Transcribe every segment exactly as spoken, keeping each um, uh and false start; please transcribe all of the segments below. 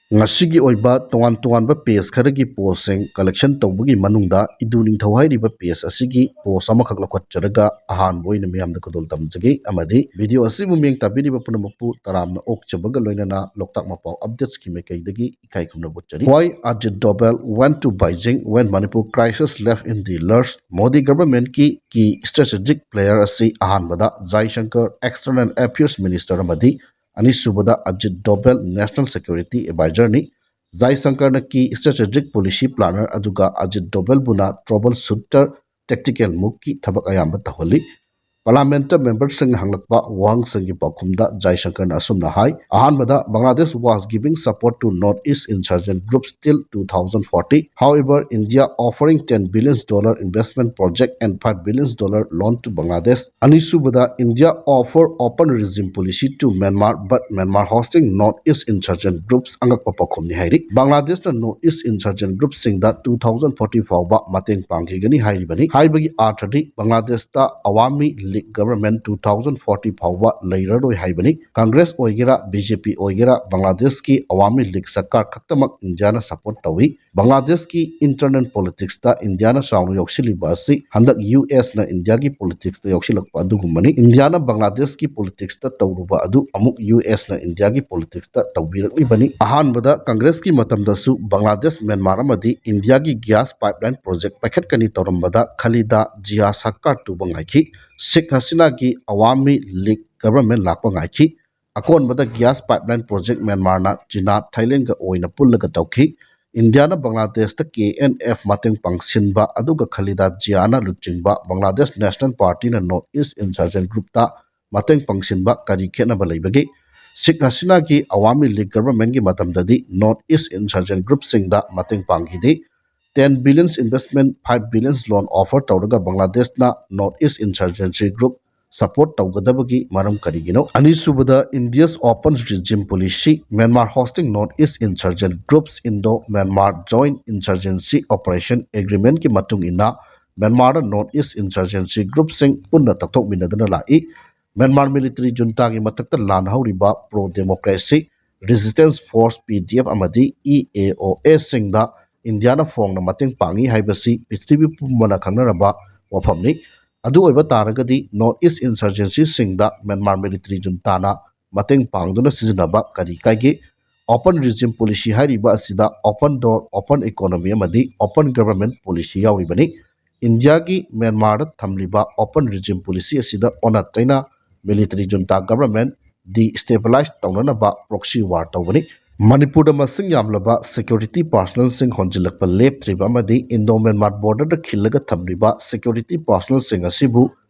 ꯉꯁꯤꯒꯤ ꯑꯣꯏꯕ ꯇꯣꯉꯥꯟ ꯇꯣꯉꯥꯟꯕ ꯄꯦꯖ ꯈꯔꯒꯤ ꯄꯣꯁꯁꯤꯡ ꯀꯂꯦꯛꯁꯟ ꯇꯧꯕꯒꯤ ꯃꯅꯨꯡꯗ ꯏꯗꯨ ꯅꯤꯡꯊꯧ ꯍꯥꯏꯔꯤꯕ ꯄꯦꯖ ꯑꯁꯤꯒꯤ ꯄꯣꯁ ꯑꯃꯈꯛ ꯂꯧꯈꯠꯆꯔꯒ ꯑꯍꯥꯟꯕ ꯑꯣꯏꯅ ꯃꯤꯌꯥꯝꯗ ꯈꯨꯗꯣꯜ ꯇꯝꯖꯒꯦ꯫ ꯑꯃꯗꯤ ꯚꯤꯗꯤꯑꯣ ꯑꯁꯤꯕꯨ ꯃꯤꯠꯌꯦꯡ ꯇꯥꯕꯤꯔꯤꯕ ꯄꯨꯝꯅꯃꯛꯄꯨ ꯇꯔꯥꯝꯅ ꯑꯣꯛꯆꯕꯒ ꯂꯣꯏꯅꯅ ꯂꯣꯛꯇꯥꯛ ꯃꯄꯥꯎ ꯑꯞꯗꯦꯠꯁꯀꯤ ꯃꯥꯏꯀꯩꯗꯒꯤ ꯏꯀꯥꯏ ꯈꯨꯝꯅꯕ ꯎꯠꯆꯔꯤ꯫ Why Ajit Doval went to Beijing when Manipur crisis left in the lurch? Modi ꯒꯚꯔꯟꯃꯦꯟꯠꯀꯤ ꯀꯤ ꯁ꯭ꯇ꯭ꯔꯦꯇꯦꯖꯤꯛ ꯄ꯭ꯂꯦꯌꯔ ꯑꯁꯤ ꯑꯍꯥꯟꯕꯗ ꯖꯥꯏꯁꯪꯀꯔ, ꯑꯦꯛꯁꯇꯔꯅꯦꯜ ꯑꯦꯐꯤꯌꯔꯁ ꯃꯤꯅꯤꯁꯇꯔ, ꯑꯃꯗꯤ ꯑꯅꯤꯁꯨꯕꯗ ꯑꯖꯤꯠ ꯗꯣꯚꯦꯜ, ꯅꯦꯁꯅꯦꯜ ꯁꯦꯀ꯭ꯌꯨꯔꯤꯇꯤ ꯑꯦꯗꯚꯥꯏꯖꯔꯅꯤ꯫ ꯖꯥꯏꯁꯪꯀꯔꯅ ꯀꯤ ꯁ꯭ꯇ꯭ꯔꯦꯇꯦꯖꯤꯛ ꯄꯣꯂꯤꯁꯤ ꯄ꯭ꯂꯥꯅꯔ, ꯑꯗꯨꯒ ꯑꯖꯤꯠ ꯗꯣꯚꯦꯜꯕꯨꯅ ꯇ꯭ꯔꯕꯜ ꯁꯨꯇꯔ, ꯇꯦꯛꯇꯤꯀꯦꯜ ꯃꯨꯚꯀꯤ ꯊꯕꯛ ꯑꯌꯥꯝꯕ ꯇꯧꯍꯜꯂꯤ꯫ ꯄꯥꯔꯂꯥꯃꯦꯟꯠꯇ ꯃꯦꯝꯕꯔꯁꯤꯡꯅ ꯍꯪꯂꯛꯄ ꯋꯥꯍꯪꯁꯤꯡꯒꯤ ꯄꯥꯎꯈꯨꯝꯗ ꯖꯥꯏꯁꯪꯀꯔꯅ ꯑꯁꯨꯝꯅ ꯍꯥꯏ, ꯑꯍꯥꯟꯕꯗ, Bangladesh was giving support to North East insurgent groups till two thousand forty. However, India offering ten billion dollar investment project and five billion dollar loan to Bangladesh. ꯑꯅꯤꯁꯨꯕꯗ, India offer open regime policy to Myanmar, but Myanmar hosting North East insurgent groups, ꯑꯉꯛꯄ ꯄꯥꯎꯈꯨꯝꯅꯤ ꯍꯥꯏꯔꯤ꯫ ꯕꯪꯒ꯭ꯂꯥꯗꯦꯁꯅ North East insurgent groupꯁꯤꯡꯗ two thousand forty ꯐꯥꯎꯕ ꯃꯇꯦꯡ ꯄꯥꯡꯈꯤꯒꯅꯤ ꯍꯥꯏꯔꯤꯕꯅꯤ꯫ ꯍꯥꯏꯕꯒꯤ ꯑꯥꯔꯊꯗꯤ, ꯕꯪꯒ꯭ꯂꯥꯗꯦꯁꯇ Awami league government two thousand forty ꯐꯥꯎꯕ ꯂꯩꯔꯔꯣꯏ ꯍꯥꯏꯕꯅꯤ꯫ ꯀꯪꯒ꯭ꯔꯦꯁ ꯑꯣꯏꯒꯦꯔꯥ, ꯕꯤ ꯖꯦ ꯄꯤ ꯑꯣꯏꯒꯦꯔꯥ, ꯕꯪꯒ꯭ꯂꯥꯗꯦꯁꯀꯤ ꯑꯋꯥꯃꯤ ꯂꯤꯒ ꯁꯔꯀꯥꯔ ꯈꯛꯇꯃꯛ ꯏꯟꯗꯤꯌꯥꯅ ꯁꯄꯣꯔꯠ ꯇꯧꯏ꯫ ꯕꯪꯒ꯭ꯂꯥꯗꯦꯁꯀꯤ ꯏꯟꯇꯔꯅꯦꯜ ꯄꯣꯂꯤꯇꯤꯛꯁꯇ ꯏꯟꯗꯤꯌꯥꯅ ꯆꯥꯎꯅ ꯌꯥꯎꯁꯤꯜꯂꯤꯕ ꯑꯁꯤ ꯍꯟꯗꯛ ꯌꯨ ꯑꯦꯁꯅ ꯏꯟꯗꯤꯌꯥꯒꯤ ꯄꯣꯂꯤꯇꯤꯛꯁꯇ ꯌꯥꯎꯁꯤꯜꯂꯛꯄ ꯑꯗꯨꯒꯨꯝꯕꯅꯤ꯫ ꯏꯟꯗꯤꯌꯥꯅ ꯕꯪꯒ꯭ꯂꯥꯗꯦꯁꯀꯤ ꯄꯣꯂꯤꯇꯤꯛꯁꯇ ꯇꯧꯔꯨꯕ ꯑꯗꯨ ꯑꯃꯨꯛ ꯌꯨ ꯑꯦꯁꯅ ꯏꯟꯗꯤꯌꯥꯒꯤ ꯄꯣꯂꯤꯇꯤꯛꯁꯇ ꯇꯧꯕꯤꯔꯛꯂꯤꯕꯅꯤ꯫ ꯑꯍꯥꯟꯕꯗ ꯀꯪꯒ꯭ꯔꯦꯁꯀꯤ ꯃꯇꯝꯗꯁꯨ ꯕꯪꯒ꯭ꯂꯥꯗꯦꯁ, ꯃ꯭ꯌꯥꯟꯃꯥꯔ ꯑꯃꯗꯤ ꯏꯟꯗꯤꯌꯥꯒꯤ ꯒ꯭ꯌꯥꯁ ꯄꯥꯏꯞꯂꯥꯏꯟ ꯄ꯭ꯔꯣꯖꯦꯛ ꯄꯥꯏꯈꯠꯀꯅꯤ ꯇꯧꯔꯝꯕꯗ ꯈꯂꯤꯗꯥ ꯖꯤꯌꯥ ꯁꯔꯀꯥꯔ ꯇꯨꯕ ꯉꯥꯏꯈꯤ꯫ ꯁꯦꯈ ꯍꯁꯤꯅꯥꯒꯤ ꯑꯋꯥꯃꯤ ꯂꯤꯒ ꯒꯚꯔꯟꯃꯦꯟꯠ ꯂꯥꯛꯄ ꯉꯥꯏꯈꯤ꯫ ꯑꯀꯣꯟꯕꯗ ꯒ꯭ꯌꯥꯁ ꯄꯥꯏꯞꯂꯥꯏꯟ ꯄ꯭ꯔꯣꯖꯦꯛ ꯃ꯭ꯌꯥꯟꯃꯥꯔꯅ ꯆꯤꯅꯥ, ꯊꯥꯏꯂꯦꯟꯒ ꯑꯣꯏꯅ ꯄꯨꯜꯂꯒ ꯇꯧꯈꯤ꯫ ꯏꯟꯗꯤꯌꯥꯅ ꯕꯪꯒ꯭ꯂꯥꯗꯦꯁꯇ ꯀꯦ ꯑꯦꯟ ꯑꯦꯐ ꯃꯇꯦꯡ ꯄꯥꯡꯁꯤꯟꯕ, ꯑꯗꯨꯒ ꯈꯂꯤꯗꯥ ꯖꯤꯌꯥꯅ ꯂꯨꯆꯤꯡꯕ ꯕꯪꯒ꯭ꯂꯥꯗꯦꯁ ꯅꯦꯁꯅꯦꯜ ꯄꯥꯔꯇꯤꯅ ꯅꯣꯔꯠ ꯏꯁ ꯏꯟꯁꯔꯖꯦꯟ ꯒ꯭ꯔꯨꯞꯇ ꯃꯇꯦꯡ ꯄꯥꯡꯁꯤꯟꯕ ꯀꯔꯤ ꯈꯦꯠꯅꯕ ꯂꯩꯕꯒꯦ? ꯁꯦꯈ ꯍꯁꯤꯅꯥꯒꯤ ꯑꯋꯥꯃꯤ ꯂꯤꯒ ꯒꯚꯔꯟꯃꯦꯟꯠꯀꯤ ꯃꯇꯝꯗꯗꯤ ꯅꯣꯔꯠ ꯏꯁ ꯏꯟꯁꯔꯖꯦꯟ ꯒ꯭ꯔꯨꯞꯁꯤꯡꯗ ꯃꯇꯦꯡ ꯄꯥꯡꯈꯤꯗꯦ꯫ Ten billions investment, five billions loan offer ꯇꯧꯔꯒ ꯕꯪꯒ꯭ꯂꯥꯗꯦꯁꯅ north east insurgency group support ꯇꯧꯒꯗꯕꯒꯤ ꯃꯔꯝ ꯀꯔꯤꯒꯤꯅꯣ? ꯑꯅꯤꯁꯨꯕꯗ, India's open regime policy, Myanmar hosting North East insurgent groups, Indo Myanmar Joint Insurgency Operation Agreement ꯀꯤ ꯃꯇꯨꯡ ꯏꯟꯅ ꯃ꯭ꯌꯥꯟꯃꯥꯔꯗ ꯅꯣꯔꯠ ꯏꯁ ꯏꯟꯁꯔꯖꯦꯟꯁꯤ ꯒ꯭ꯔꯨꯞꯁꯤꯡ ꯄꯨꯟꯅ ꯇꯛꯊꯣꯛꯃꯤꯟꯅꯗꯨꯅ ꯂꯥꯛꯏ꯫ ꯃ꯭ꯌꯥꯟꯃꯥꯔ ꯃꯤꯂꯤꯇꯔꯤ ꯖꯨꯟꯇꯥꯒꯤ ꯃꯊꯛꯇ ꯂꯥꯟ ꯍꯧꯔꯤꯕ pro democracy Resistance Force, P D F, ꯑꯃꯗꯤ E A O A ꯁꯤꯡꯗ ꯏꯟꯗꯤꯌꯥꯅ ꯐꯣꯡꯅ ꯃꯇꯦꯡ ꯄꯥꯡꯏ ꯍꯥꯏꯕꯁꯤ ꯄ꯭ꯔꯤꯊꯤꯕꯤ ꯄꯨꯝꯕꯅ ꯈꯪꯅꯔꯕ ꯋꯥꯐꯝꯅꯤ꯫ ꯑꯗꯨ ꯑꯣꯏꯕ ꯇꯥꯔꯒꯗꯤ North East insurgency ꯁꯤꯡꯗ ꯃ꯭ꯌꯥꯟꯃꯥꯔ military junta ꯅ ꯃꯇꯦꯡ ꯄꯥꯡꯗꯨꯅ ꯁꯤꯖꯤꯟꯅꯕ ꯀꯔꯤ ꯀꯥꯏꯒꯦ? Open regime policy ꯍꯥꯏꯔꯤꯕ ꯑꯁꯤꯗ open door, open economy ꯑꯃꯗꯤ open government policy ꯌꯥꯎꯔꯤꯕꯅꯤ꯫ ꯏꯟꯗꯤꯌꯥꯒꯤ ꯃ꯭ꯌꯥꯟꯃꯥꯔꯗ ꯊꯝꯂꯤꯕ open regime policy ꯑꯁꯤꯗ ꯑꯣꯟꯅ ꯇꯩꯅ military junta government destabilize ꯇꯧꯅꯅꯕ proxy war ꯇꯧꯕꯅꯤ꯫ ꯃꯅꯤꯄꯨꯔꯗ ꯃꯁꯤꯡ ꯌꯥꯝꯂꯕ security personnel ꯁꯤꯡ ꯍꯣꯟꯖꯤꯜꯂꯛꯄ ꯂꯦꯞꯇ꯭ꯔꯤꯕ ꯑꯃꯗꯤ Indo Myanmar border ꯗ ꯈꯤꯜꯂꯒ ꯊꯝꯂꯤꯕ security personnel ꯁꯤꯡ ꯑꯁꯤꯕꯨ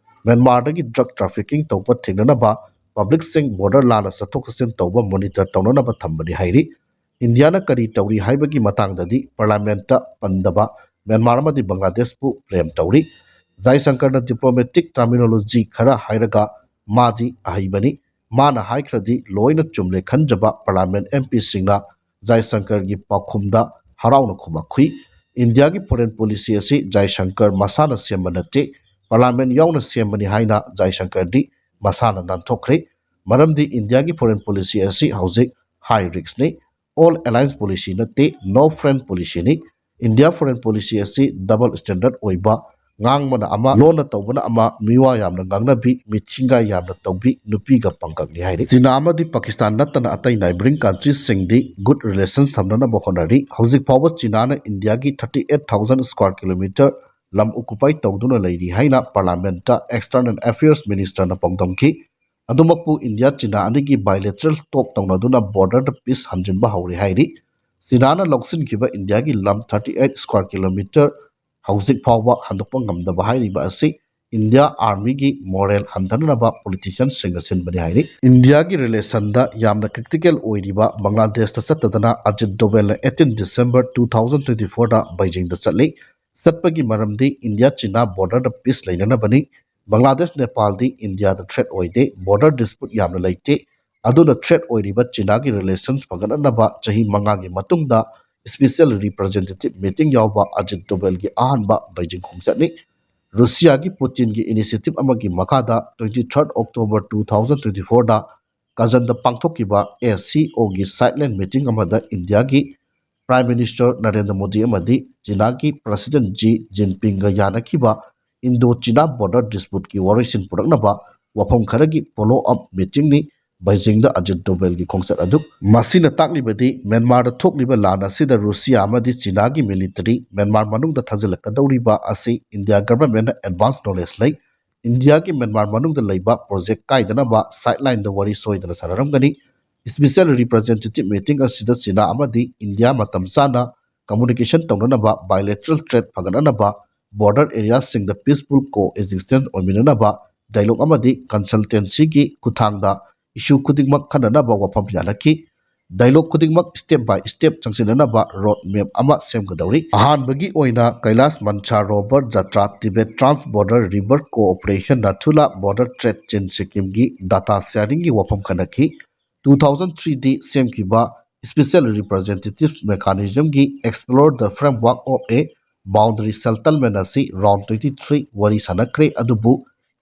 ꯃ꯭ꯌꯥꯟꯃꯥꯔꯗꯒꯤ drug trafficking ꯇꯧꯕ ꯊꯤꯡꯅꯅꯕ public ꯁꯤꯡ border ꯂꯥꯟꯅ ꯆꯠꯊꯣꯛ ꯆꯠꯁꯤꯟ ꯇꯧꯕ monitor ꯇꯧꯅꯅꯕ ꯊꯝꯕꯅꯤ ꯍꯥꯏꯔꯤ꯫ ꯏꯟꯗꯤꯌꯥꯅ ꯀꯔꯤ ꯇꯧꯔꯤ ꯍꯥꯏꯕꯒꯤ ꯃꯇꯥꯡꯗꯗꯤ parliament ꯇ ꯄꯟꯗꯕ ꯃ꯭ꯌꯥꯟꯃꯥꯔ ꯑꯃꯗꯤ ꯕꯪꯒ꯭ꯂꯥꯗꯦꯁꯄꯨ blame ꯇꯧꯔꯤ꯫ ꯖꯥꯏꯁꯪꯀꯔꯅ diplomatic terminology ꯈꯔ ꯍꯥꯏꯔꯒ ꯃꯥꯗꯤ ꯑꯍꯩꯕꯅꯤ, ꯃꯥꯅ ꯍꯥꯏꯈ꯭ꯔꯗꯤ ꯂꯣꯏꯅ ꯆꯨꯝꯂꯦ ꯈꯟꯖꯕ parliament M P ꯁꯤꯡꯅ ꯖꯥꯏꯁꯪꯀꯔꯒꯤ ꯄꯥꯎꯈꯨꯝꯗ ꯍꯔꯥꯎꯅ ꯈꯨꯕꯥꯛ ꯈꯨꯏ꯫ ꯏꯟꯗꯤꯌꯥꯒꯤ foreign policy ꯑꯁꯤ ꯖꯥꯏꯁꯪꯀꯔ ꯃꯁꯥꯅ ꯁꯦꯝꯕ ꯅꯠꯇꯦ, parliament ꯌꯥꯎꯅ ꯁꯦꯝꯕꯅꯤ ꯍꯥꯏꯅ ꯖꯥꯏꯁꯪꯀꯔꯗꯤ ꯃꯁꯥꯅ ꯅꯥꯟꯊꯣꯛꯈ꯭ꯔꯦ꯫ ꯃꯔꯝꯗꯤ ꯏꯟꯗꯤꯌꯥꯒꯤ foreign policy ꯑꯁꯤ ꯍꯧꯖꯤꯛ high risk ꯅꯤ, all alliance policy ꯅꯠꯇꯦ, no friend policy ꯅꯤ꯫ ꯏꯟꯗꯤꯌꯥ foreign policy ꯑꯁꯤ double standard ꯑꯣꯏꯕ, ꯉꯥꯡꯕꯅ ꯑꯃ, ꯂꯣꯟꯅ ꯇꯧꯕꯅ ꯑꯃ, ꯃꯤꯋꯥ ꯌꯥꯝꯅ ꯉꯥꯡꯅꯕꯤ, ꯃꯤꯊꯤꯡꯒꯥꯏ ꯌꯥꯝꯅ ꯇꯧꯕꯤ, ꯅꯨꯄꯤꯒ ꯄꯪꯀꯛꯅꯤ ꯍꯥꯏꯔꯤ꯫ ꯆꯤꯅꯥ ꯑꯃꯗꯤ ꯄꯥꯀꯤꯁꯇꯥꯟ ꯅꯠꯇꯅ ꯑꯇꯩ neighbouring country ꯁꯤꯡꯗꯤ good relations ꯊꯝꯅꯅꯕ ꯍꯣꯠꯅꯔꯤ꯫ ꯍꯧꯖꯤꯛ ꯐꯥꯎꯕ ꯆꯤꯅꯥꯅ ꯏꯟꯗꯤꯌꯥꯒꯤ thirty eight thousand square kilometre ꯂꯝ occupy ꯇꯧꯗꯨꯅ ꯂꯩꯔꯤ ꯍꯥꯏꯅ parliament ꯇ External Affairs Minister ꯅ ꯄꯥꯎꯗꯝꯈꯤ꯫ ꯑꯗꯨꯃꯛꯄꯨ ꯏꯟꯗꯤꯌꯥ ꯆꯤꯅꯥ ꯑꯅꯤꯒꯤ bilateral talk ꯇꯧꯅꯗꯨꯅ border ꯗ peace ꯍꯟꯖꯤꯟꯕ ꯍꯧꯔꯦ ꯍꯥꯏꯔꯤ꯫ ꯆꯤꯅꯥꯅ ꯂꯧꯁꯤꯟꯈꯤꯕ ꯏꯟꯗꯤꯌꯥꯒꯤ ꯂꯝ thirty eight square kilometre ꯍꯧꯖꯤꯛ ꯐꯥꯎꯕ ꯍꯟꯗꯣꯛꯄ ꯉꯝꯗꯕ ꯍꯥꯏꯔꯤꯕ ꯑꯁꯤ ꯏꯟꯗꯤꯌꯥ army ꯒꯤ morale ꯍꯟꯊꯅꯅꯕ politician ꯁꯤꯡꯅ ꯁꯤꯟꯕꯅꯤ ꯍꯥꯏꯔꯤ꯫ ꯏꯟꯗꯤꯌꯥꯒꯤ relation ꯗ ꯌꯥꯝꯅ critical ꯑꯣꯏꯔꯤꯕ ꯕꯪꯒ꯭ꯂꯥꯗꯦꯁꯇ ꯆꯠꯇꯗꯅ Ajit ꯗꯣꯚꯦꯜꯅ eighteen December two thousand twenty four ꯗ ꯕꯩꯖꯤꯡꯗ ꯆꯠꯂꯤ꯫ ꯆꯠꯄꯒꯤ ꯃꯔꯝꯗꯤ ꯏꯟꯗꯤꯌꯥ ꯆꯤꯅꯥ border ꯗ peace ꯂꯩꯅꯅꯕꯅꯤ꯫ ꯕꯪꯒ꯭ꯂꯥꯗꯦꯁ ꯅꯦꯄꯥꯜꯗꯤ ꯏꯟꯗꯤꯌꯥꯗ threat ꯑꯣꯏꯗꯦ, border dispute ꯌꯥꯝꯅ ꯂꯩꯇꯦ꯫ ꯑꯗꯨꯅ threat ꯑꯣꯏꯔꯤꯕ ꯆꯤꯅꯥꯒꯤ relations ꯐꯒꯠꯅꯅꯕ ꯆꯍꯤ ꯃꯉꯥꯒꯤ ꯃꯇꯨꯡꯗ special representative meeting ꯌꯥꯎꯕ ꯑꯖꯤꯠ ꯗꯣꯚꯦꯜꯒꯤ ꯑꯍꯥꯟꯕ ꯕꯩꯖꯤꯡ ꯈꯣꯡꯆꯠꯅꯤ꯫ ꯔꯨꯁꯤꯌꯥꯒꯤ ꯄꯨꯇꯤꯟꯒꯤ initiative ꯑꯃꯒꯤ ꯃꯈꯥꯗ twenty third October two thousand twenty four ꯗ ꯀꯥꯖꯟꯗ ꯄꯥꯡꯊꯣꯛꯈꯤꯕ ꯑꯦ ꯁꯤ ꯑꯣꯒꯤ ꯁꯥꯏꯠꯂꯥꯏꯟ ꯃꯤꯇꯤꯡ ꯑꯃꯗ ꯏꯟꯗꯤꯌꯥꯒꯤ Prime Minister ꯅꯔꯦꯟꯗ꯭ꯔ ꯃꯣꯗꯤ ꯑꯃꯗꯤ ꯆꯤꯅꯥꯒꯤ President Xi Jinpingꯒ ꯌꯥꯅꯈꯤꯕ ꯏꯟꯗꯣ ꯆꯤꯅꯥ ꯕꯣꯔꯗꯔ ꯗꯤꯁꯄ꯭ꯌꯨꯠꯀꯤ ꯋꯥꯔꯣꯏꯁꯤꯟ ꯄꯨꯔꯛꯅꯕ ꯋꯥꯐꯝ ꯈꯔꯒꯤ ꯐꯣꯂꯣ ꯑꯞ ꯃꯤꯇꯤꯡꯅꯤ ꯕꯩꯖꯤꯡꯗ ꯑꯖꯤꯠ ꯗꯣꯚꯦꯜꯒꯤ ꯈꯣꯡꯆꯠ ꯑꯗꯨ꯫ ꯃꯁꯤꯅ ꯇꯥꯛꯂꯤꯕꯗꯤ ꯃ꯭ꯌꯥꯟꯃꯥꯔꯗ ꯊꯣꯛꯂꯤꯕ ꯂꯥꯟ ꯑꯁꯤꯗ ꯔꯨꯁꯤꯌꯥ ꯑꯃꯗꯤ ꯆꯤꯅꯥꯒꯤ ꯃꯤꯂꯤꯇꯔꯤ ꯃ꯭ꯌꯥꯟꯃꯥꯔ ꯃꯅꯨꯡꯗ ꯊꯥꯖꯤꯜꯂꯛꯀꯗꯧꯔꯤꯕ ꯑꯁꯤ ꯏꯟꯗꯤꯌꯥ ꯒꯚꯔꯟꯃꯦꯟꯠꯅ ꯑꯦꯗꯚꯥꯟꯁ ꯅꯣꯂꯦꯖ ꯂꯩ꯫ ꯏꯟꯗꯤꯌꯥꯒꯤ ꯃ꯭ꯌꯥꯟꯃꯥꯔ ꯃꯅꯨꯡꯗ ꯂꯩꯕ ꯄ꯭ꯔꯣꯖꯦꯛ ꯀꯥꯏꯗꯅꯕ ꯁꯥꯏꯠꯂꯥꯏꯟꯗ ꯋꯥꯔꯤ ꯁꯣꯏꯗꯅ ꯁꯥꯟꯅꯔꯝꯒꯅꯤ꯫ ꯏꯁꯄꯤꯁꯦꯜ ꯔꯤꯄ꯭ꯔꯖꯦꯟꯇꯦꯇꯤꯚ ꯃꯤꯇꯤꯡ ꯑꯁꯤꯗ ꯆꯤꯅꯥ ꯑꯃꯗꯤ ꯏꯟꯗꯤꯌꯥ ꯃꯇꯝ ꯆꯥꯅ ꯀꯝꯃꯨꯅꯤꯀꯦꯁꯟ ꯇꯧꯅꯅꯕ, ꯕꯥꯏꯂꯦꯇꯔꯦꯜ ꯇ꯭ꯔꯦꯗ ꯐꯒꯠꯅꯅꯕ, ꯕꯣꯔꯗꯔ ꯑꯦꯔꯤꯌꯥꯁꯤꯡꯗ ꯄꯤꯁꯐꯨꯜ ꯀꯣ ꯑꯦꯛꯖꯤꯁꯇꯦꯟꯁ ꯑꯣꯏꯃꯤꯟꯅꯅꯕ ꯗꯥꯏꯂꯣꯒ ꯑꯃꯗꯤ ꯀꯟꯁꯜꯇꯦꯟꯁꯤꯒꯤ ꯈꯨꯠꯊꯥꯡꯗ ꯏꯁꯨ ꯈꯨꯗꯤꯡꯃꯛ ꯈꯟꯅꯅꯕ ꯋꯥꯐꯝ ꯌꯥꯅꯈꯤ꯫ ꯗꯥꯏꯂꯣꯒ ꯈꯨꯗꯤꯡꯃꯛ ꯁ꯭ꯇꯦꯞ ꯕꯥꯏ ꯁ꯭ꯇꯦꯞ ꯆꯪꯁꯤꯟꯅꯅꯕ ꯔꯣꯗ ꯃꯦꯞ ꯑꯃ ꯁꯦꯝꯒꯗꯧꯔꯤ꯫ ꯑꯍꯥꯟꯕꯒꯤ ꯑꯣꯏꯅ Kailash Mansarovar yatra, Tibet trans border river cooperation, Nathula border trade ꯆꯦꯟ ꯁꯤꯀꯤꯝꯒꯤ ꯗꯥꯇꯥ ꯁꯦꯌꯥꯔꯤꯡꯒꯤ ꯋꯥꯐꯝ ꯈꯟꯅꯈꯤ꯫ ꯇꯨ ꯊꯥꯎꯖꯟ ꯊ꯭ꯔꯤꯗꯤ ꯁꯦꯝꯈꯤꯕ ꯏꯁꯄꯤꯁꯦꯜ ꯔꯤꯄ꯭ꯔꯖꯦꯟꯇꯦꯇꯤꯚ ꯃꯦꯀꯥꯅꯤꯖꯝꯒꯤ Explore the Framework of a Boundary Settlement ꯑꯁꯤ ꯔꯥꯎꯟ ꯇ꯭ꯋꯦꯟꯇꯤ ꯊ꯭ꯔꯤ ꯋꯥꯔꯤ ꯁꯥꯟꯅꯈ꯭ꯔꯦ, ꯑꯗꯨꯕꯨ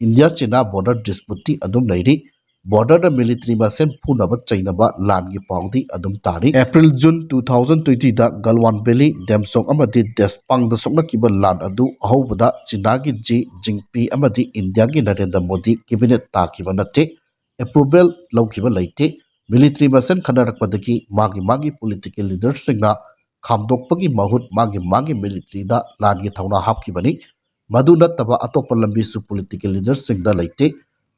ꯏꯟꯗꯤꯌꯥ ꯆꯤꯅꯥ ꯕꯣꯔꯗꯔ ꯗꯤꯁꯄ꯭ꯌꯨꯠꯇꯤ ꯑꯗꯨꯝ ꯂꯩꯔꯤ꯫ ꯕꯣꯔꯗꯔꯗ ꯃꯤꯂꯤꯇꯔꯤ ꯃꯁꯦꯟ ꯐꯨꯅꯕ ꯆꯩꯅꯕ ꯂꯥꯟꯒꯤ ꯄꯥꯎꯗꯤ ꯑꯗꯨꯝ ꯇꯥꯔꯤ꯫ ꯑꯦꯄ꯭ꯔꯤꯜ ꯖꯨꯟ ꯇꯨ ꯊꯥꯎꯖꯟ ꯇ꯭ꯋꯦꯟꯇꯤꯗ ꯒꯜꯋꯥꯟ ꯚꯦꯂꯤ, ꯗꯦꯝꯆꯣꯛ ꯑꯃꯗꯤ ꯗꯦꯁꯄꯥꯡꯗ ꯁꯣꯛꯅꯈꯤꯕ ꯂꯥꯟ ꯑꯗꯨ ꯑꯍꯧꯕꯗ ꯆꯤꯅꯥꯒꯤ ꯖꯤ ꯖꯤꯡꯄꯤ ꯑꯃꯗꯤ ꯏꯟꯗꯤꯌꯥꯒꯤ ꯅꯔꯦꯟꯗ꯭ꯔ ꯃꯣꯗꯤ ꯀꯦꯕꯤꯅꯦꯠ ꯇꯥꯈꯤꯕ ꯅꯠꯇꯦ꯫ ꯑꯦꯄ꯭ꯔꯨꯚꯦꯜ ꯂꯧꯈꯤꯕ ꯂꯩꯇꯦ꯫ ꯃꯤꯂꯤꯇꯔꯤ ꯃꯁꯦꯟ ꯈꯟꯅꯔꯛꯄꯗꯒꯤ ꯃꯥꯒꯤ ꯃꯥꯒꯤ ꯄꯣꯂꯤꯇꯤꯀꯦꯜ ꯂꯤꯗꯔꯁꯤꯡꯅ ꯈꯥꯝꯗꯣꯛꯄꯒꯤ ꯃꯍꯨꯠ ꯃꯥꯒꯤ ꯃꯥꯒꯤ ꯃꯤꯂꯤꯇꯔꯤꯗ ꯂꯥꯟꯒꯤ ꯊꯧꯅꯥ ꯍꯥꯞꯈꯤꯕꯅꯤ꯫ ꯃꯗꯨ ꯅꯠꯇꯕ ꯑꯇꯣꯞꯄ ꯂꯝꯕꯤꯁꯨ ꯄꯣꯂꯤꯇꯤꯀꯦꯜ ꯂꯤꯗꯔꯁꯤꯡꯗ ꯂꯩꯇꯦ꯫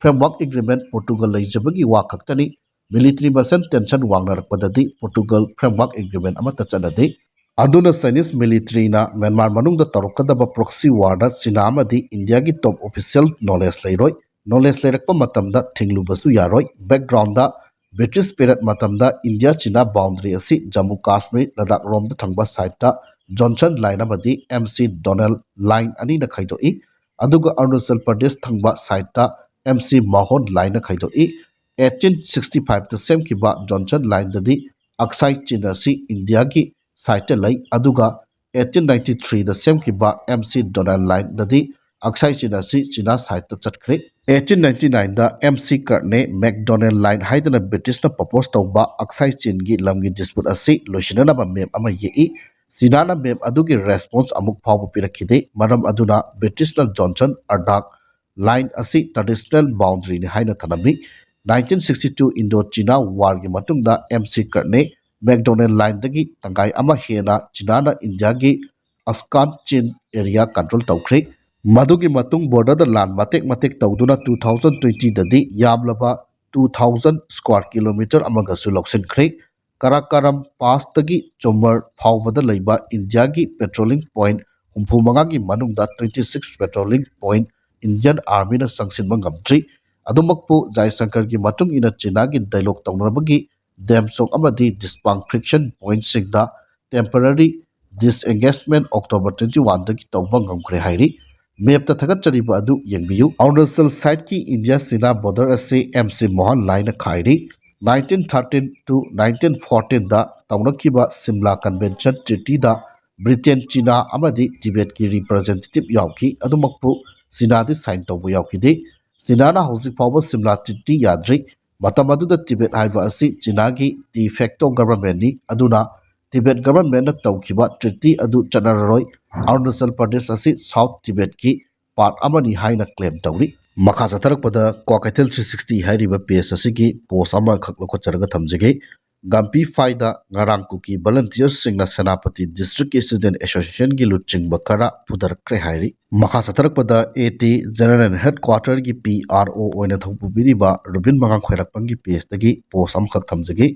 ꯐ꯭ꯔꯦꯝꯋꯥꯔꯛ ꯑꯦꯒ꯭ꯔꯤꯃꯦꯟꯠ ꯄꯣꯔꯇꯨꯒꯜ ꯂꯩꯖꯕꯒꯤ ꯋꯥ ꯈꯛꯇꯅꯤ꯫ ꯃꯤꯂꯤꯇꯔꯤ ꯃꯁꯦꯟ ꯇꯦꯟꯁꯟ ꯋꯥꯡꯅꯔꯛꯄꯗꯗꯤ ꯄꯣꯔꯇꯨꯒꯜ ꯐ꯭ꯔꯦꯝꯋꯥꯔꯛ ꯑꯦꯒ꯭ꯔꯤꯃꯦꯟꯠ ꯑꯃꯠꯇ ꯆꯠꯅꯗꯦ꯫ ꯑꯗꯨꯅ ꯆꯥꯏꯅꯤꯁ ꯃꯤꯂꯤꯇꯔꯤꯅ ꯃ꯭ꯌꯥꯟꯃꯥꯔ ꯃꯅꯨꯡꯗ ꯇꯧꯔꯛꯀꯗꯕ ꯄ꯭ꯔꯣꯛꯁꯤ ꯋꯥꯔꯗ ꯆꯤꯅꯥ ꯑꯃꯗꯤ ꯏꯟꯗꯤꯌꯥꯒꯤ ꯇꯣꯞ ꯑꯣꯐꯤꯁꯤꯌꯦꯜ ꯅꯣꯂꯦꯖ ꯂꯩꯔꯣꯏ꯫ ꯅꯣꯂꯦꯖ ꯂꯩꯔꯛꯄ ꯃꯇꯝꯗ ꯊꯤꯡꯂꯨꯕꯁꯨ ꯌꯥꯔꯣꯏ꯫ ꯕꯦꯛꯒ꯭ꯔꯥꯎꯟꯗ, ꯕ꯭ꯔꯤꯇꯤꯁ ꯄꯤꯔꯠ ꯃꯇꯝꯗ ꯏꯟꯗꯤꯌꯥ ꯆꯤꯅꯥ ꯕꯥꯎꯟꯗꯔꯤ ꯑꯁꯤ ꯖꯝꯃꯨ ꯀꯥꯁꯃꯤꯔ ꯂꯗꯥꯈ ꯔꯣꯝꯗ ꯊꯪꯕ ꯁꯥꯏꯠꯇ ꯖꯣꯟꯁꯟ ꯂꯥꯏꯟ ꯑꯃꯗꯤ ꯑꯦꯝ ꯁꯤ ꯗꯣꯅꯦꯜ ꯂꯥꯏꯟ ꯑꯅꯤꯅ ꯈꯥꯏꯗꯣꯛꯏ, ꯑꯗꯨꯒ ꯑꯔꯨꯅꯥꯆꯜ ꯄ꯭ꯔꯗꯦꯁ ꯊꯪꯕ ꯁꯥꯏꯠꯇ ꯑꯦꯝ ꯁꯤ ꯃꯣꯍꯣꯟ ꯂꯥꯏꯟꯅ ꯈꯥꯏꯗꯣꯛꯏ꯫ ꯑꯩꯠꯇꯤꯟ ꯁꯤꯛꯁꯇꯤ ꯐꯥꯏꯚꯇ ꯁꯦꯝꯈꯤꯕ ꯖꯣꯟꯁꯟ ꯂꯥꯏꯟꯗꯗꯤ ꯑꯛꯁꯥꯏ ꯆꯤꯟ ꯑꯁꯤ ꯏꯟꯗꯤꯌꯥꯒꯤ ꯁꯥꯏꯠꯇ ꯂꯩ, ꯑꯗꯨꯒ ꯑꯩꯠꯇꯤꯟ ꯅꯥꯏꯟꯇꯤ ꯊ꯭ꯔꯤꯗ ꯁꯦꯝꯈꯤꯕ ꯑꯦꯝ ꯁꯤ ꯗꯣꯅꯦꯜ ꯂꯥꯏꯟꯗꯗꯤ ꯑꯛꯁꯥꯏ ꯆꯤꯟ ꯑꯁꯤ ꯆꯤꯅꯥ ꯁꯥꯏꯠꯇ ꯆꯠꯈ꯭ꯔꯦ꯫ ꯑꯩꯠꯇꯤꯟ ꯅꯥꯏꯟꯇꯤ ꯅꯥꯏꯟꯗ ꯑꯦꯝ ꯁꯤ ꯀꯔꯅꯦ ꯃꯦꯛꯗꯣꯅꯦꯜ ꯂꯥꯏꯟ ꯍꯥꯏꯗꯅ ꯕ꯭ꯔꯤꯇꯤꯁꯅ ꯄ꯭ꯔꯄꯣꯁ ꯇꯧꯕ ꯑꯛꯁꯥꯏ ꯆꯤꯟꯒꯤ ꯂꯝꯒꯤ ꯗꯤꯁꯄ꯭ꯌꯨꯠ ꯑꯁꯤ ꯂꯣꯏꯁꯤꯟꯅꯅꯕ ꯃꯦꯞ ꯑꯃ ꯌꯦꯛꯏ꯫ ꯆꯤꯅꯥꯅ ꯃꯦꯞ ꯑꯗꯨꯒꯤ ꯔꯦꯁꯄꯣꯟꯁ ꯑꯃꯨꯛ ꯐꯥꯎꯕ ꯄꯤꯔꯛꯈꯤꯗꯦ꯫ ꯃꯔꯝ ꯑꯗꯨꯅ ꯕ꯭ꯔꯤꯇꯤꯁꯅ ꯖꯣꯟꯁꯟ ꯑꯔꯗꯥꯛ ꯂꯥꯏꯟ ꯑꯁꯤ ꯇ꯭ꯔꯦꯗꯤꯁꯅꯦꯜ ꯕꯥꯎꯟꯗꯔꯤꯅꯤ ꯍꯥꯏꯅ ꯊꯅꯝꯃꯤ꯫ Nineteen sixty two Indo China ꯋꯥꯔꯒꯤ ꯃꯇꯨꯡꯗ ꯑꯦꯝ ꯁꯤ ꯀꯔꯅꯦ ꯃꯦꯛꯗꯣꯅꯦꯜ ꯂꯥꯏꯟꯗꯒꯤ ꯇꯪꯈꯥꯏ ꯑꯃ ꯍꯦꯟꯅ ꯆꯤꯅꯥꯅ ꯏꯟꯗꯤꯌꯥꯒꯤ ꯑꯁꯀꯥꯟ ꯆꯤꯟ ꯑꯦꯔꯤꯌꯥ ꯀꯟꯇ꯭ꯔꯣꯜ ꯇꯧꯈ꯭ꯔꯦ꯫ ꯃꯗꯨꯒꯤ ꯃꯇꯨꯡ ꯕꯣꯔꯗꯔꯗ ꯂꯥꯟ ꯃꯇꯦꯛ ꯃꯇꯦꯛ ꯇꯧꯗꯨꯅ ꯇꯨ ꯊꯥꯎꯖꯟ ꯇ꯭ꯋꯦꯟꯇꯤꯗꯗꯤ ꯌꯥꯝꯂꯕ ꯇꯨ ꯊꯥꯎꯖꯟ ꯁ꯭ꯀ꯭ꯋꯥꯔ ꯀꯤꯂꯣꯃꯤꯇꯔ ꯑꯃꯒꯁꯨ ꯂꯧꯁꯤꯟꯈ꯭ꯔꯦ꯫ ꯀꯔꯥꯀꯥꯔꯝ ꯄꯥꯁꯇꯒꯤ ꯆꯣꯃꯔ ꯐꯥꯎꯕꯗ ꯂꯩꯕ ꯏꯟꯗꯤꯌꯥꯒꯤ ꯄꯦꯇ꯭ꯔꯣꯂꯤꯡ ꯄꯣꯏꯟꯠ ꯍꯨꯝꯐꯨ ꯃꯉꯥꯒꯤ ꯃꯅꯨꯡꯗ twenty six patrolling point Indian ꯑꯥꯔꯃꯤꯅ ꯆꯪꯁꯤꯟꯕ ꯉꯝꯗ꯭ꯔꯤ꯫ ꯑꯗꯨꯃꯛꯄꯨ ꯖꯥꯏꯁꯪꯀꯔꯒꯤ ꯃꯇꯨꯡ ꯏꯟꯅ ꯆꯤꯅꯥꯒꯤ ꯗꯥꯏꯂꯣꯛ ꯇꯧꯅꯕꯒꯤ ꯗꯦꯝꯆꯣꯛ ꯑꯃꯗꯤ ꯗꯤꯁꯄꯥꯡ ꯐ꯭ꯔꯤꯛꯁꯟ ꯄꯣꯏꯟꯠꯁꯤꯡꯗ ꯇꯦꯝꯄꯔꯔꯤ ꯗꯤꯁꯑꯦꯡꯒꯦꯖꯃꯦꯟꯠ ꯑꯣꯛꯇꯣꯕꯔ ꯇ꯭ꯋꯦꯟꯇꯤ ꯋꯥꯟꯗꯒꯤ ꯇꯧꯕ ꯉꯝꯈ꯭ꯔꯦ ꯍꯥꯏꯔꯤ꯫ ꯃꯦꯞꯇ ꯊꯥꯒꯠꯆꯔꯤꯕ ꯑꯗꯨ ꯌꯦꯡꯕꯤꯌꯨ꯫ ꯑꯔꯨꯅꯥꯆꯜ ꯁꯥꯏꯠꯀꯤ ꯏꯟꯗꯤꯌꯥ ꯆꯤꯅꯥ ꯕꯣꯔꯗꯔ ꯑꯁꯤ ꯑꯦꯝ ꯁꯤ ꯃꯣꯍꯟ ꯂꯥꯏꯅ ꯈꯥꯏꯔꯤ꯫ ꯅꯥꯏꯟꯇꯤꯟ ꯊꯥꯔꯇꯤꯟ to ꯅꯥꯏꯟꯇꯤꯟ ꯐꯣꯔꯇꯤꯟꯗ ꯇꯧꯅꯈꯤꯕ ꯁꯤꯝꯂꯥ ꯀꯟꯚꯦꯟꯁꯟ ꯇ꯭ꯔꯤꯇꯤꯗ ꯕ꯭ꯔꯤꯇꯦꯟ, ꯆꯤꯅꯥ ꯑꯃꯗꯤ ꯇꯤꯕꯦꯠꯀꯤ ꯔꯤꯄ꯭ꯔꯖꯦꯟꯇꯦꯇꯤꯚ ꯌꯥꯎꯈꯤ꯫ ꯑꯗꯨꯃꯛꯄꯨ ꯆꯤꯅꯥꯗꯤ ꯁꯥꯏꯟ ꯇꯧꯕ ꯌꯥꯎꯈꯤꯗꯦ꯫ ꯆꯤꯅꯥꯅ ꯍꯧꯖꯤꯛ ꯐꯥꯎꯕ ꯁꯤꯝꯂꯥ ꯇ꯭ꯔꯤꯇꯤ ꯌꯥꯗ꯭ꯔꯤ꯫ ꯃꯇꯝ ꯑꯗꯨꯗ ꯇꯤꯕꯦꯠ ꯍꯥꯏꯕ ꯑꯁꯤ ꯆꯤꯅꯥꯒꯤ ꯗꯤ ꯐꯦꯛꯇꯣ ꯒꯚꯔꯟꯃꯦꯟꯠꯅꯤ꯫ ꯑꯗꯨꯅ ꯇꯤꯕꯦꯠ ꯒꯚꯔꯟꯃꯦꯟꯠꯅ ꯇꯧꯈꯤꯕ ꯇ꯭ꯔꯤꯇꯤ ꯑꯗꯨ ꯆꯠꯅꯔꯔꯣꯏ꯫ ꯑꯔꯨꯅꯥꯆꯜ ꯄ꯭ꯔꯗꯦꯁ ꯑꯁꯤ ꯁꯥꯎꯠ ꯇꯤꯕꯦꯠꯀꯤ ꯄꯥꯔꯠ ꯑꯃꯅꯤ ꯍꯥꯏꯅ ꯀ꯭ꯂꯦꯝ ꯇꯧꯔꯤ꯫ ꯃꯈꯥ ꯆꯠꯊꯔꯛꯄꯗ ꯀ꯭ꯋꯥꯀꯩꯊꯦꯜ ꯊ꯭ꯔꯤ ꯁꯤꯛꯁꯇꯤ ꯍꯥꯏꯔꯤꯕ ꯄꯦꯖ ꯑꯁꯤꯒꯤ ꯄꯣꯁ ꯑꯃꯈꯛ ꯂꯧꯈꯠꯆꯔꯒ ꯊꯝꯖꯒꯦ꯫ ꯒꯥꯝꯄꯤ ꯐꯥꯏꯗ ꯉꯔꯥꯡ ꯀꯨꯀꯤ ꯚꯣꯂꯟꯇꯤꯌꯔꯁꯤꯡꯅ ꯁꯦꯅꯥꯄꯇꯤ ꯗꯤꯁꯇ꯭ꯔꯤꯛꯀꯤ ꯁ꯭ꯇꯨꯗꯦꯟꯠ ꯑꯦꯁꯣꯁꯤꯌꯦꯁꯟꯒꯤ ꯂꯨꯆꯤꯡꯕ ꯈꯔ ꯐꯨꯗꯔꯛꯈ꯭ꯔꯦ ꯍꯥꯏꯔꯤ꯫ ꯃꯈꯥ ꯆꯠꯊꯔꯛꯄꯗ ꯑꯦ ꯇꯤ ꯖꯦꯅꯔꯦꯜ ꯍꯦꯗꯀ꯭ꯋꯥꯇꯔꯒꯤ ꯄꯤ ꯑꯥꯔ ꯑꯣ ꯑꯣꯏꯅ ꯊꯧ ꯄꯨꯕꯤꯔꯤꯕ ꯔꯨꯕꯤꯟ ꯃꯉꯥꯡ ꯈ꯭ꯋꯥꯏꯔꯥꯛꯄꯝꯒꯤ ꯄꯦꯖꯇꯒꯤ ꯄꯣꯁ ꯑꯃꯈꯛ ꯊꯝꯖꯒꯦ꯫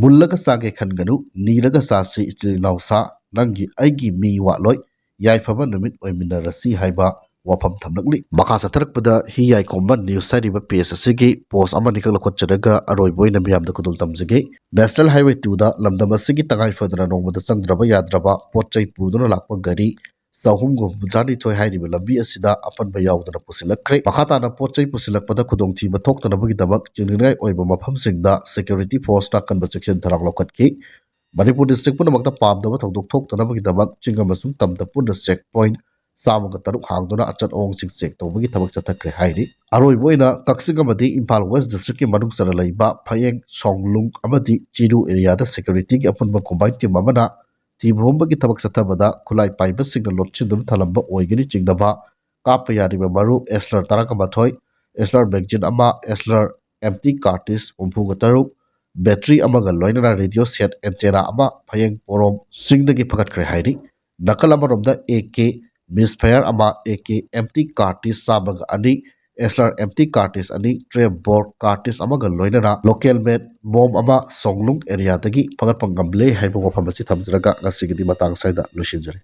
"ꯃꯨꯜꯂꯒ ꯆꯥꯒꯦ ꯈꯟꯒꯅꯨ, ꯅꯤꯔꯒ ꯆꯥꯁꯤ ꯏꯆꯤꯜ ꯏꯅꯥꯎ ꯁꯥ, ꯅꯪꯒꯤ ꯑꯩꯒꯤ ꯃꯤ ꯋꯥꯠꯂꯣꯏ, ꯌꯥꯏꯐꯕ ꯅꯨꯃꯤꯠ ꯑꯣꯏꯃꯤꯟꯅꯔꯁꯤ" ꯍꯥꯏꯕ ꯋꯥꯐꯝ ꯊꯝꯂꯛꯂꯤ꯫ ꯃꯈꯥ ꯆꯠꯊꯔꯛꯄꯗ ꯍꯤ ꯌꯥꯏ ꯀꯣꯝꯕ ꯅ꯭ꯌꯨꯁ ꯍꯥꯏꯔꯤꯕ ꯄꯦꯖ ꯑꯁꯤꯒꯤ ꯄꯣꯁ ꯑꯃꯅꯤꯈꯛ ꯂꯧꯈꯠꯆꯔꯒ ꯑꯔꯣꯏꯕ ꯑꯣꯏꯅ ꯃꯤꯌꯥꯝꯗ ꯈꯨꯗꯣꯜ ꯇꯝꯖꯒꯦ꯫ ꯅꯦꯁꯅꯦꯜ ꯍꯥꯏꯋꯦ ꯇꯨꯗ ꯂꯝꯗꯝ ꯑꯁꯤꯒꯤ ꯇꯉꯥꯏ ꯐꯗꯅ ꯅꯣꯡꯃꯗ ꯆꯪꯗ꯭ꯔꯕ ꯌꯥꯗ꯭ꯔꯕ ꯄꯣꯠ ꯆꯩ ꯄꯨꯗꯨꯅ ꯂꯥꯛꯄ ꯒꯥꯔꯤ ꯆꯍꯨꯝꯒ ꯍꯨꯝꯐꯨꯇꯔꯥꯅꯤꯊꯣꯏ ꯍꯥꯏꯔꯤꯕ ꯂꯝꯕꯤ ꯑꯁꯤꯗ ꯑꯄꯟꯕ ꯌꯥꯎꯗꯅ ꯄꯨꯁꯤꯜꯂꯛꯈ꯭ꯔꯦ꯫ ꯃꯈꯥ ꯇꯥꯅ ꯄꯣꯠ ꯆꯩ ꯄꯨꯁꯤꯜꯂꯛꯄꯗ ꯈꯨꯗꯣꯡꯊꯤꯕ ꯊꯣꯛꯇꯅꯕꯒꯤꯗꯃꯛ ꯆꯤꯡꯅꯅꯤꯡꯉꯥꯏ ꯑꯣꯏꯕ ꯃꯐꯝꯁꯤꯡꯗ ꯁꯦꯀ꯭ꯌꯨꯔꯤꯇꯤ ꯐꯣꯔꯁꯅ ꯑꯀꯟꯕ ꯆꯦꯛꯁꯤꯟ ꯊꯧꯔꯥꯡ ꯂꯧꯈꯠꯈꯤ꯫ ꯃꯅꯤꯄꯨꯔ ꯗꯤꯁꯇ꯭ꯔꯤꯛ ꯄꯨꯝꯅꯃꯛꯇ ꯄꯥꯝꯗꯕ ꯊꯧꯗꯣꯛ ꯊꯣꯛꯇꯅꯕꯒꯤꯗꯃꯛ ꯆꯤꯡ ꯑꯃꯁꯨꯡ ꯇꯝꯗ ꯄꯨꯟꯅ ꯆꯦꯛ ꯄꯣꯏꯟꯠ ꯆꯥꯝꯃꯒ ꯇꯔꯨꯛ ꯍꯥꯡꯗꯨꯅ ꯑꯆꯠ ꯑꯋꯣꯡꯁꯤꯡ ꯆꯦꯛ ꯇꯧꯕꯒꯤ ꯊꯕꯛ ꯆꯠꯊꯈ꯭ꯔꯦ ꯍꯥꯏꯔꯤ꯫ ꯑꯔꯣꯏꯕ ꯑꯣꯏꯅ ꯀꯛꯆꯤꯡ ꯑꯃꯗꯤ ꯏꯝꯐꯥꯜ ꯋꯦꯁ ꯗꯤꯁꯇ꯭ꯔꯤꯛꯀꯤ ꯃꯅꯨꯡ ꯆꯟꯅ ꯂꯩꯕ ꯐꯌꯦꯡ, ꯁꯣꯡꯂꯨꯡ ꯑꯃꯗꯤ ꯆꯤꯔꯨ ꯑꯦꯔꯤꯌꯥꯗ ꯁꯦꯀ꯭ꯌꯨꯔꯤꯇꯤꯒꯤ ꯑꯄꯨꯟꯕ ꯀꯣꯝꯕꯥꯏꯟ ꯇꯤꯝ ꯑꯃꯅ ꯊꯤꯕ ꯍꯨꯝꯕꯒꯤ ꯊꯕꯛ ꯆꯠꯊꯕꯗ ꯈꯨꯠꯂꯥꯏ ꯄꯥꯏꯕꯁꯤꯡꯅ ꯂꯣꯠꯁꯤꯟꯗꯨꯅ ꯊꯝꯂꯝꯕ ꯑꯣꯏꯒꯅꯤ ꯆꯤꯡꯅꯕ ꯀꯥꯞꯄ ꯌꯥꯔꯤꯕ ꯃꯔꯨ ꯑꯦꯁꯂꯔ ꯇꯔꯥꯃꯥꯊꯣꯏ, ꯑꯦꯁꯂꯔ ꯃꯦꯒꯖꯤꯟ ꯑꯃ, ꯑꯦꯁꯂꯔ ꯑꯦꯝꯇꯤ ꯀꯥꯔꯇꯤꯁ ꯍꯨꯝꯐꯨꯒ ꯇꯔꯨꯛ, ꯕꯦꯇ꯭ꯔꯤ ꯑꯃꯒ ꯂꯣꯏꯅꯅ ꯔꯦꯗꯤꯑꯣ ꯁꯦꯠ ꯑꯦꯟꯇꯦꯅꯥ ꯑꯃ ꯐꯌꯦꯡ ꯄꯣꯔꯣꯝ ꯆꯤꯡꯗꯒꯤ ꯐꯒꯠꯈ꯭ꯔꯦ ꯍꯥꯏꯔꯤ꯫ ꯅꯥꯀꯜ ꯑꯃꯔꯣꯝꯗ ꯑꯦ ꯀꯦ ꯃꯤꯁꯐꯥꯌꯔ ꯑꯃ, ꯑꯦ ꯀꯦ ꯑꯦꯝꯇꯤ ꯀꯥꯔꯇꯤꯁ ꯆꯥꯝꯃꯒ ꯑꯅꯤ, ꯑꯦꯁꯂꯔ ꯑꯦꯝꯇꯤ ꯀꯥꯔꯇꯤꯁ ꯑꯅꯤ, ꯇ꯭ꯔꯦꯞ ꯕꯣꯔ ꯀꯥꯔꯇꯤꯁ ꯑꯃꯒ ꯂꯣꯏꯅꯅ ꯂꯣꯀꯦꯜ ꯃꯦꯗ ꯕꯣꯝ ꯑꯃ ꯁꯣꯡꯂꯨꯡ ꯑꯦꯔꯤꯌꯥꯗꯒꯤ ꯐꯒꯠꯄ ꯉꯝꯂꯦ ꯍꯥꯏꯕ ꯋꯥꯐꯝ ꯑꯁꯤ ꯊꯝꯖꯔꯒ ꯉꯁꯤꯒꯤꯗꯤ ꯃꯇꯥꯡ ꯑꯁꯤꯗ ꯂꯣꯏꯁꯤꯟꯖꯔꯦ꯫